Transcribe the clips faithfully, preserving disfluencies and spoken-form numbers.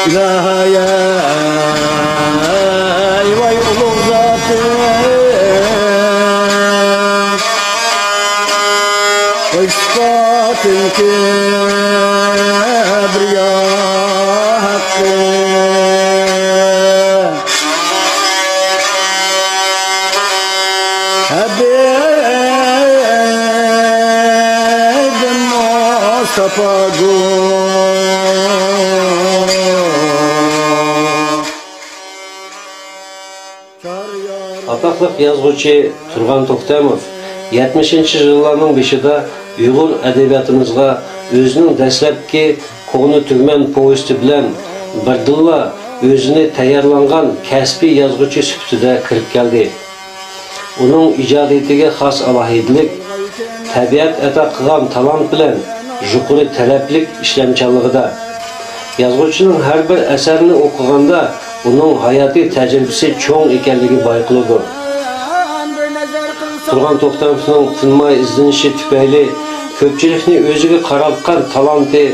ئىلاھىي، ۋاي ئۇلۇغ زاتىم، ۋاي سۈپەتىڭ كىبرىيا ھەققى. ھەبىبىم مۇستاپا گۈل. ئاتاقلىق يازغۇچى تۇرغان توختاموف يەتمىشىنچى يىللارنىڭ بېشىدا ئۇيغۇر ئەدەبىياتىمىزغا ئۆزىنىڭ دەسلەپكى كونا تۈگمەن پوۋېستى بىلەن بىردىنلا ئۆزىنى تەييارلانغان كەسپىي يازغۇچى سۈپىتىدە كىرىپ كەلدى. ئۇنىڭ ئىجادىيىتىگە خاس ئالاھىدىلىك تەبىئەت ئاتا قىلغان تالانت بىلەن يۇقىرى تەلەپلىك ئىشلەمچانلىقىدا. يازغۇچىنىڭ ھەر بىر ئەسەرنى ئوقۇغاندا ئۇنىڭ ھاياتىي تەجرىبىسى چوڭ ئىكەنلىكى بايقىلىدۇ. تۇرغان توختاموفنىڭ تىنماي ئىزدىنىشى تۈپەيلى كۆپچىلىكنى ئۆزىگە قاراتقان تالانتى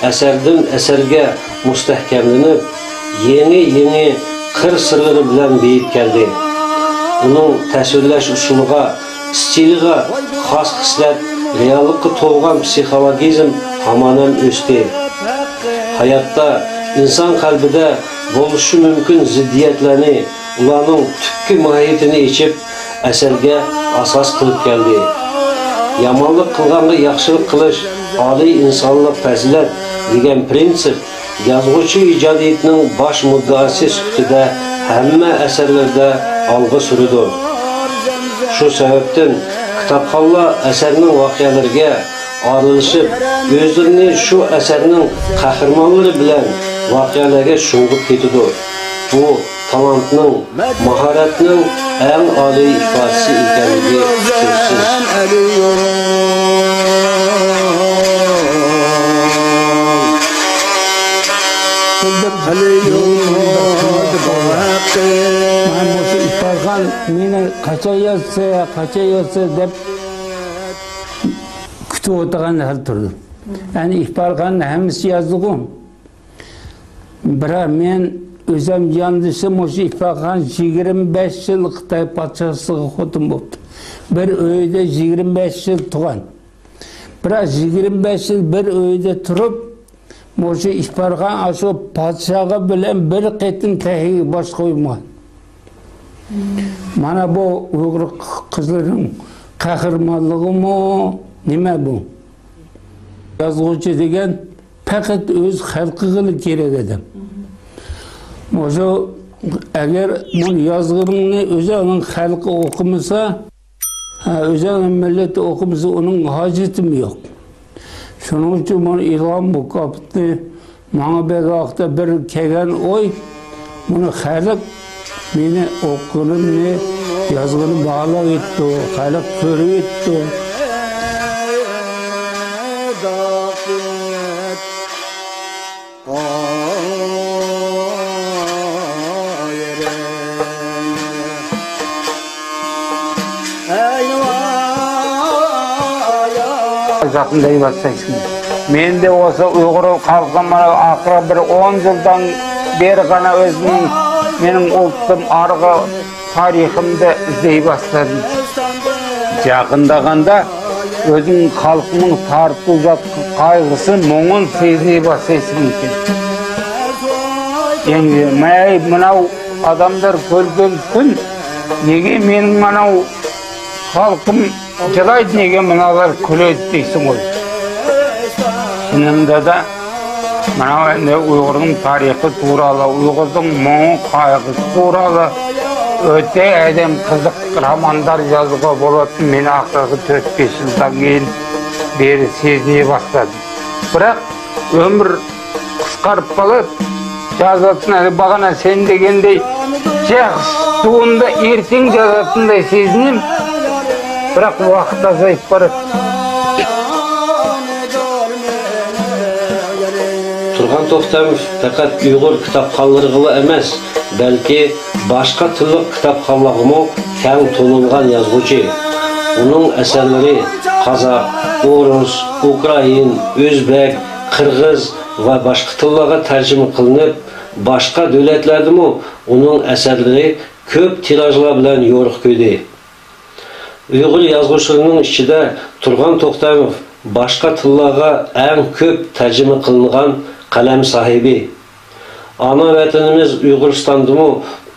ئەسەردىن ئەسەرگە مۇستەھكەملىنىپ، يېڭى-يېڭى قىر-سىرلىرى بىلەن بېيىپ كەلدى. ئۇنىڭ تەسۋىرلەش ئۇسۇلىغا، ئىستىلىغا خاس خىسلەت، رېئاللىققا تولغان پسىخولوگىزم ھامانەم ئۆستى. ھاياتتا ئىنسان قەلبىدە بولۇشى مۇمكىن زىددىيەتلەرنى، ئۇلارنىڭ تۈپكى ماھىيىتىنى ئېچىپ، ئەسەرگە ئاساس قىلىپ كەلدى. يامانلىق قىلغانغا ياخشىلىق قىلىش ئالىي ئىنسانلىق پەزىلەت دېگەن پىرىنسىپ يازغۇچى ئىجادىيىتىنىڭ باش مۇددىئاسى سۈپىتىدە ھەممە ئەسەرلىرىدە ئالغا سۈرىدۇ. شۇ سەۋەبتىن كىتابخانلار ئەسەرنىڭ ۋەقەلىرىگە ئارىلىشىپ، ئۆزلىرىنى شۇ ئەسەرنىڭ قەھرىمانلىرى بىلەن ۋەقەلەرگە شۇڭغۇپ كېتىدۇ. بۇ تالانتنىڭ، ماھارەتنىڭ ئەڭ ئالىي ئىپادىسى ئىكەنلىكى سۆزسىز. مانا مۇشۇ ئىپارخان مېنى قاچان يازسا، قاچان يازسا دەپ كۈتۈۋاتىدىغان ھال تۇردۇم. يەنى ئىپارخاننى ھەممىسى يازدىغۇ. بىراق مەن ئۆزۈم ياندىشىم مۇشۇ ئىپارخان يىگىرمە بەش يىل خىتاي پادىشاھلىقىغا خوتۇن بوپتۇ. بىر ئۆيدە يىگىرمە بەش يىل تۇرغان. بىراق يىگىرمە بەش يىل بىر ئۆيدە تۇرۇپ، مۇشۇ ئىپارخان ئاشۇ پادىشاھى بىلەن بىر قېتىم تېخى باش قويمىغان. مانا بۇ ئۇيغۇر قىزلىرىنىڭ قەھرىمانلىقىمۇ نېمە بۇ؟ يازغۇچى دېگەن پەقەت ئۆز خەلقىگىلا كېرەك ئادەم. مۇشۇ، ئەگەر مۇنى يازغىنىڭنى ئۆزۈڭنىڭ خەلقى ئوقۇمىسا، ھە، ئۆزۈڭنىڭ مىللىتى ئوقۇمىسا، ئۇنىڭ ھاجىتىمۇ يوق. شۇنىڭ ئۈچۈن مانا ئىلھام مۇكاپاتىنى ماڭا بەرگەن ۋاقىتتا بىر كەلگەن ئوي، مانا خەلق مېنى ئوقۇغىنىمنى، يازغىنىمنى باھالاپ يېتىپتۇ، خەلق كۆرۈپ يېتىپتۇ. زاتىنى دەيۋاتسايسىڭ. مەندە بولسا ئۇيغۇر خەلقى مانا ئاخىرى بىر ئون يىلدىن بېرى غانا ئۆزۈم، مېنىڭ ئۇلتۇم ئارىغا تارىخىمدا ئىزدەي باشلىدىم. يېقىنداغاندا ئۆزۈڭ خەلقنىڭ تارتىۋاتقان قايغىسى، مۇڭىنى سېزىۋاتسايسىڭ ئىكەن. ئەمدى مەي مىناۋ ئادەملەر كۈلگەن كۈن، نېگە مېنىڭ ماناۋ خەلقىم جىلايدۇ، نېگە مۇنالار كۈلىدۇ دەيسىڭ غوي. شۇنىڭدا مانا ئەمدى ئۇيغۇرنىڭ تارىخى توغرىلا، ئۇيغۇرنىڭ مۇڭى قايغۇسى توغرىلا ئۆتە ئادەم قىزىق رومانلار يازغىلى بولاتتى. مەن ئاخىرقى تۆت-بەش يىلدىن كېيىن بېرى سېزىنىۋاتىمەن. بىراق ئۆمۈر قىسقىرىپ قالىپ، يازاتتىن ھەلى باغانا سەن دېگەندەك ياخشى تۇغۇمدا ئېرتىڭ يازاتتىندەك سېزىنىم. بىراق ۋاقىت ئازايىپ بارىدۇ. تۇرغان توختاموف پەقەت ئۇيغۇر كىتابخانلىرىغىلا ئەمەس، بەلكى باشقا تىللىق كىتابخانلارغىمۇ كەڭ تونۇلغان يازغۇچى. ئۇنىڭ ئەسەرلىرى قازاق، ئورۇس، ئۇكرائىن، ئۆزبەك، قىرغىز ۋە باشقا تىللارغا تەرجىمە قىلىنىپ، باشقا دۆلەتلەردىمۇ ئۇنىڭ ئەسەرلىرى كۆپ تىراژلار بىلەن يورۇق كۆردى. ئۇيغۇر يازغۇچىلىرىنىڭ ئىچىدە تۇرغان توختاموف باشقا تىللارغا ئەڭ كۆپ تەرجىمە قىلىنغان قەلەم ساھىبى. ئانا ۋەتىنىمىز ئۇيغۇرىستاندىمۇ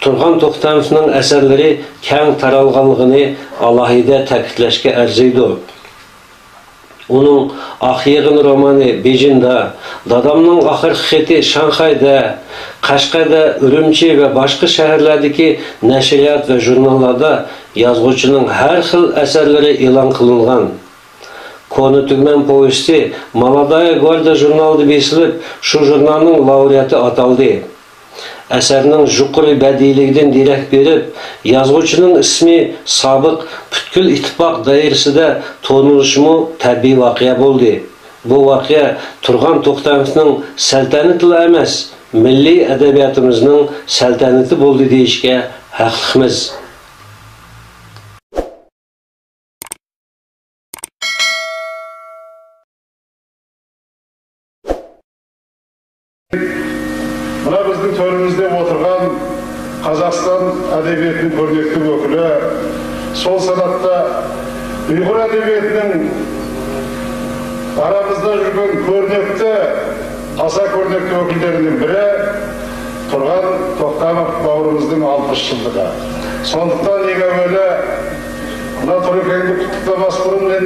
تۇرغان توختاموفنىڭ ئەسەرلىرى كەڭ تارالغانلىقىنى ئالاھىدە تەكىتلەشكە ئەرزىيدۇ. ئۇنىڭ ئاق يىغىن رومانى بېيجىڭدا، دادامنىڭ ئاخىرقى خېتى شاڭخەيدە، قەشقەردە، ئۈرۈمچى ۋە باشقا شەھەرلەردىكى نەشرىيات ۋە ژۇرناللاردا يازغۇچىنىڭ ھەر خىل ئەسەرلىرى ئېلان قىلىنغان. كونا تۈگمەن پوۋېستى مالادايا گۋاردىيا ژۇرنالىدا بېسىلىپ، شۇ ژۇرنالنىڭ لاۋرېئاتى ئاتالدى. ئەسەرنىڭ يۇقىرى بەدىئىيلىكىدىن دېرەك بېرىپ، يازغۇچىنىڭ ئىسمى سابىق پۈتكۈل ئىتتىپاق دائىرىسىدە تونۇلۇشىمۇ تەبىئىي ۋەقە بولدى. بۇ ۋەقە تۇرغان توختاموفنىڭ سەلتەنىتىلا ئەمەس، مىللىي ئەدەبىياتىمىزنىڭ سەلتەنىتى بولدى دېيىشكە ھەقلىقمىز. مانا بىزنىڭ تۆرىمىزدە ئولتۇرغان قازاقىستان ئەدەبىياتىنىڭ كۆرنەكلىك ۋەكىلى، سول ساناتتا ئۇيغۇر ئەدەبىياتىنىڭ ئارىمىزدا يۈرگەن كۆرنەكلىك، ئاسا كۆرنەكلىك ۋەكىللىرىنىڭ بىرى تۇرغان توختاموف باۋرىمىزنىڭ ئالتمىش يىللىقى. سوندۇقتان ئەڭ ئەۋۋەل مانا تۇركەڭنى قۇتلۇقلىماس بۇرۇن، مەن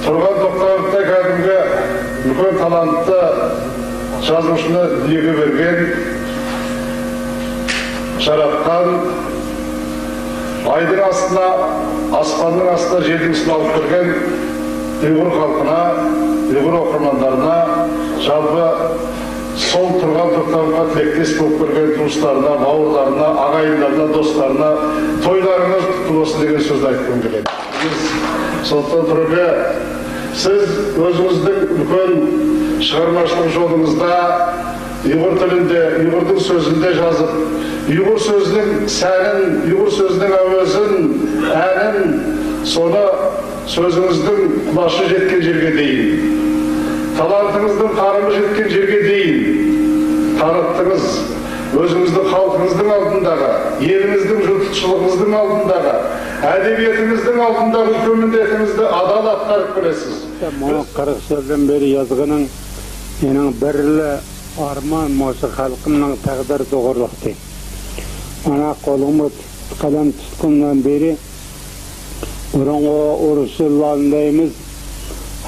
تۇرغان توختاموفتا كەلدىمگە، ئۈلكەن تالانتتا يازغۇچىنى دۇنياغا بەرگەن، ياراتقان، ئايدىڭ ئاستىدا، ئاسماننىڭ ئاستىدا يەرنىڭ ئۈستىنى ئالىپ كىرگەن ئۇيغۇر خەلقىنى، ئۇيغۇر ئوقۇرمانلىرىنى، شالپا سول تۇرغان توختامغا تىلەكداش بولۇپ كىرگەن دوستلارنى، باۋۇرلارنى، ئاغايىنلارنى، دوستلارنى تويلارىڭىز قۇتلۇق بولسۇن دېگەن سۆزنى ئېيتقۇم كېلىدۇ. سولتان تۇرۇپ، سىز ئۆزىڭىزنىڭ ئۈلكەن شىغارماچىلىق يولىڭىزدا ئۇيغۇر تىلىندە، ئۇيغۇرنىڭ سۆزىندە يازىپ، ئۇيغۇر سۆزىنىڭ سەنىن، ئۇيغۇر سۆزىنىڭ ئەۋزىن، ئەنىن، سونا سۆزىڭىزنىڭ قۇلىقى يەتكەن يەرگە دېيىن، تالانتىڭىزنىڭ قارىمى يەتكەن يەرگە دېيىن تاراتتىڭىز. ئۆزىڭىزنىڭ، خەلقىڭىزنىڭ ئالدىندىغى، ئېلىڭىزنىڭ، يۇرتچىلىقىڭىزنىڭ ئالدىندىغى، ئەدەبىياتىڭىزنىڭ ئالدىندىغى ئۈلكەن مىللىتىڭىزنى ئادالەت قىلىپ بىلىسىز. مانا قىرىق يىلدىن بېرى يازغىنىڭ مېنىڭ بىرلا ئارمان مۇشۇ خەلقىمنىڭ تەقدىرى توغرۇلۇقتى. مانا قولۇمغا قەلەم تۇتقىنىمدىن بېرى بۇرۇنقى ئۇرۇش يىللارنى دەيمىز.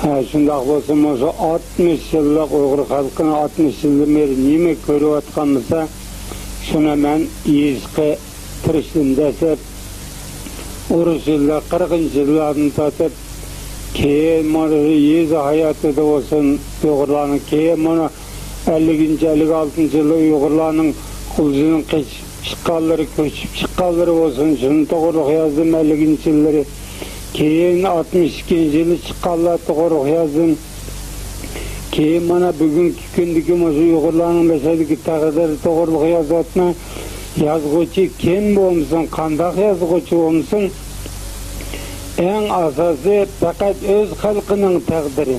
ھە، شۇنداق بولسا مۇشۇ ئاتمىش يىللىق ئۇيغۇر خەلقىنىڭ ئاتمىش يىلدىن بېرى نېمە كۆرۈۋاتقان بولسا، شۇنى مەن يېزىشقا تىرىشتىم. دەسلەپ ئۇرۇش يىللار، قىرىقىنچى يىللاردىن تارتىپ، كېيىن مانا يېزا ھاياتىدا بولسۇن، ئۇيغۇرلارنىڭ كېيىن مانا ئەللىكىنچى، ئەللىك ئالتىنچى يىلدا ئۇيغۇرلارنىڭ غۇلجىدىن قېچىپ چىققانلىرى، كۆچۈپ چىققانلىرى بولسۇن، شۇنى توغرۇلۇق يازدىم، ئەللىكىنچى يىللىرى. كېيىن ئاتمىش ئىككىنچى يىلى چىققانلار توغرۇلۇق يازدىم. كېيىن مانا بۈگۈنكى كۈندىكى مۇشۇ ئۇيغۇرلارنىڭ مەسىلىدىكى تەقدىرى توغرۇلۇق يازىۋاتىمەن. يازغۇچى كىم بولمىسۇن، قانداق يازغۇچى بولمىسۇن، ئەڭ ئاساسىي پەقەت ئۆز خەلقىنىڭ تەقدىرى،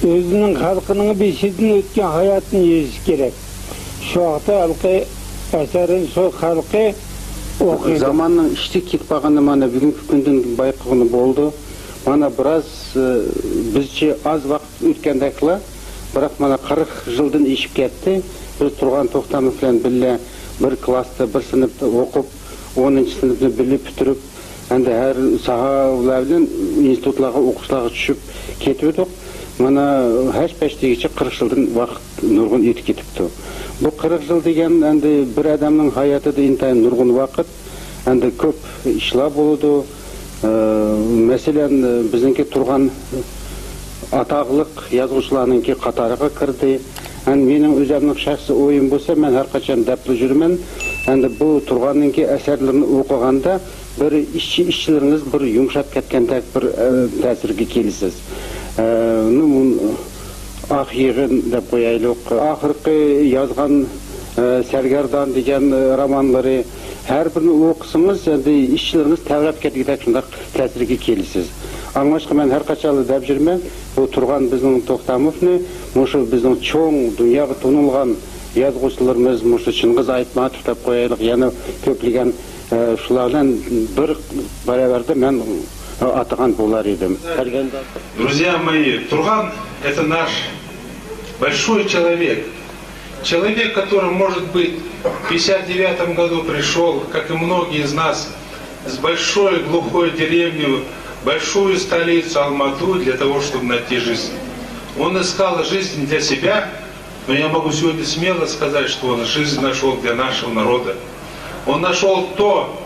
ئۆزىنىڭ خەلقىنىڭ بېشىدىن ئۆتكەن ھاياتىنى يېزىش كېرەك. شۇ ۋاقىتتا ھېلىقى ئەسەرنى شۇ خەلقى ئوقۇيدۇ. زاماننىڭ ئىچىدە كېتىپ قالغىنىنى مانا بۈگۈنكى كۈندىن بايقىغىلى بولىدۇ. مانا بىراز، ئى، بىزچە ئاز ۋاقىت ئۆتكەندەكلا، بىراق مانا قىرىق يىلدىن ئېشىپ كەتتى. بىز تۇرغان توختاموف بىلەن بىللە بىر كىلاستا، بىر سىنىپتا ئوقۇپ، ئونىنچى سىنىپنى بىللە پۈتتۈرۈپ، ئەمدى ھەر ساھەلەر بىلەن ئىنستىتۇتلارغا ئوقۇشلارغا چۈشۈپ كېتىۋىدۇق. مانا ھەش-پەش دېگۈچە قىرىق يىلدىن ۋاقىت نۇرغۇن ئۆتۈپ كېتىپتۇ. بۇ قىرىق يىل دېگەن ئەمدى بىر ئادەمنىڭ ھاياتىدا ئىنتايىن نۇرغۇن ۋاقىت. ئەمدى كۆپ ئىشلار بولىدۇ. ئە، مەسىلەن، بىزنىڭكى تۇرغان ئاتاقلىق يازغۇچىلارنىڭكى قاتارىغا كىردى. ئەمدى مېنىڭ ئۆزۈمنىڭ شەخسىي ئويۇم بولسا، مەن ھەر قاچان دەپلا يۈرىمەن. ئەمدى بۇ تۇرغاننىڭكى ئەسەرلىرىنى ئوقۇغاندا، بىر ئىچ-، ئىچلىرىڭىز بىر يۇمشاپ كەتكەندەك بىر، ئە، تەسىرگە كېلىسىز. ئە، نۇ-، ئاق يىغىن دەپ قويايلۇق. ئاخىرقى يازغان، ئە، سەرگەردان دېگەن، ئە، رومانلىرى، ھەر بىرىنى ئوقۇسىڭىز، ئەمدى ئىچلىرىڭىز تەۋرەپ كەتكۈدەك شۇنداق تەسىرگە كېلىسىز. ئاڭلاشقا مەن ھەر قاچانلا دەپ يۈرىمەن، بۇ تۇرغان بىزنىڭ توختاموفنى، مۇشۇ بىزنىڭ چوڭ دۇنياغا تونۇلغان يازغۇچىلىرىمىز مۇشۇ چىڭگىز ئايتماتوف دەپ قويايلىق، يەنە كۆپلىگەن، ئە، شۇلار بىلەن بىر باراۋەردە مەن، ئە، ئاتىغان بولار ئىدىم. كەلگەندە Друзья мои, Турган — это наш большой человек. Человек, который, может быть, в пятьдесят девятом году пришёл, как и многие из нас, с большой глухой деревни в большую столицу Алмату для того, чтобы найти жизнь. Он искал жизнь для себя, но я могу сегодня смело сказать, что он жизнь нашёл для нашего народа. Он нашёл то,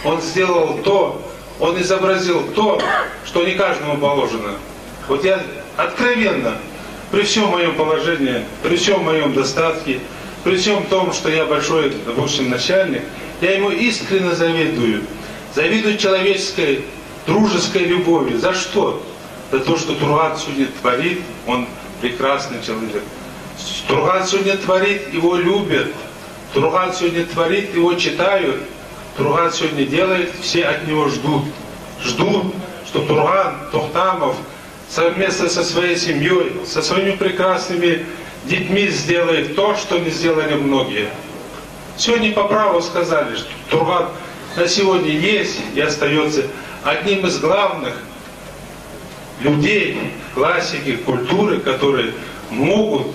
он сделал то, он изобразил то, что не каждому положено. Вот я откровенно, при всём моём положении, при всём моём достатке, при всём том, что я большой, допустим, начальник, я ему искренне завидую. Завидую человеческой, дружеской любовью. За что? За то, что Турган сегодня творит, он прекрасный человек. Турган сегодня творит, его любят. Турган сегодня творит, его читают. Турган сегодня делает, все от него ждут. Ждут, что Турган Тохтамов совместно со своей семьёй, со своими прекрасными детьми сделает то, что не сделали многие. Сегодня по праву сказали, что Турган на сегодня есть и остаётся одним из главных людей, классики культуры, которые могут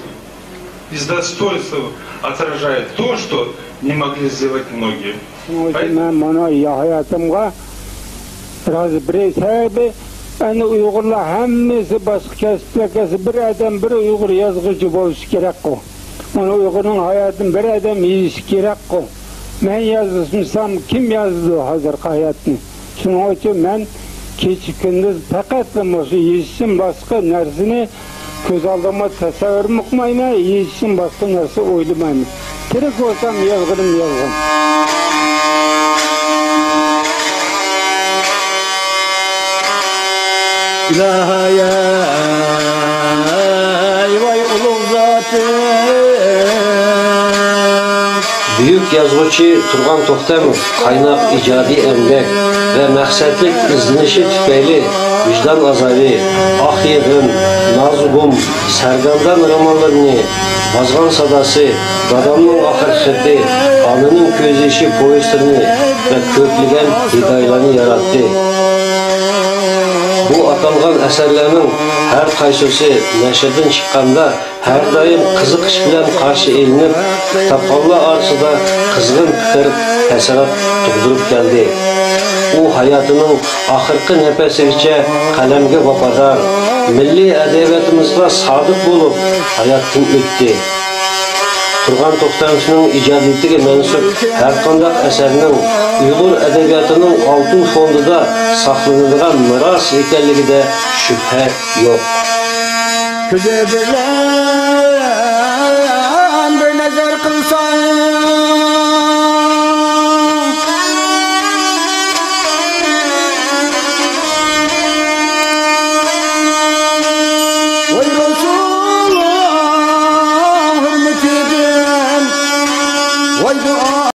и с достоинством отражают то, что не могли сделать многие. شۇنىڭ ئۈچۈن مەن مانا ھاياتىمغا رازى بېرەي. سەۋەبى، ئەنە ئۇيغۇرلار ھەممىسى باشقا كەسىپلەر كەلسە، بىر ئادەم، بىر ئۇيغۇر يازغۇچى بولۇشى كېرەكقۇ. مانا ئۇيغۇرنىڭ ھاياتىنى بىر ئادەم يېزىشى كېرەكقۇ. مەن يازمىسام، كىم يازىدۇ ھازىرقى ھاياتنى؟ شۇنىڭ ئۈچۈن مەن كېچە-كۈندۈز پەقەتلا مۇشۇ يېزىشتىن باشقا نەرسىنى كۆز ئالدىمغا تەسەۋۋۇرمۇ قىلمايمەن، يېزىشتىن باشقا نەرسە ئويلىمايمەن. تىرىك بولسام يازغىنىم يازغىن. ئىلاھەي، ۋاي ئۇلۇغ زاتىم. بۈيۈك يازغۇچى تۇرغان توختەم قايناق ئىجادىي ئەمگەك ۋە مەقسەتلىك ئىزدىنىشى تۈپەيلى ۋىجدان ئازابى، ئاق يىغىن، نازۇگۇم، سەرگەردان رومانلىرىنى، بازغان ساداسى، دادامنىڭ ئاخىرقى خېتى، ئانىنىڭ كۆز يېشى پوۋېستلىرىنى ۋە كۆپلىگەن ھېكايىلەرنى ياراتتى. بۇ ئاتالغان ئەسەرلەرنىڭ ھەر قايسىسى نەشردىن چىققاندا، ھەر دائىم قىزىقىش بىلەن قارشى ئېلىنىپ، كىتابخانلار ئارىسىدا قىزغىن پىكىر، تەسىرات تۇغدۇرۇپ كەلدى. ئۇ ھاياتىنىڭ ئاخىرقى نەپەسىگىچە قەلەمگە ۋاپادار، مىللىي ئەدەبىياتىمىزغا سادىق بولۇپ ھاياتتىن ئۆتتى. تۇرغان توختاموۋنىڭ ئىجادىيىتىگە مەنسۇپ ھەرقانداق ئەسەرنىڭ ئۇيغۇر ئەدەبىياتىنىڭ ئالتۇن فوندىدا ساقلىنىدىغان مىراس ئىكەنلىكىدە شۈبھە يوق.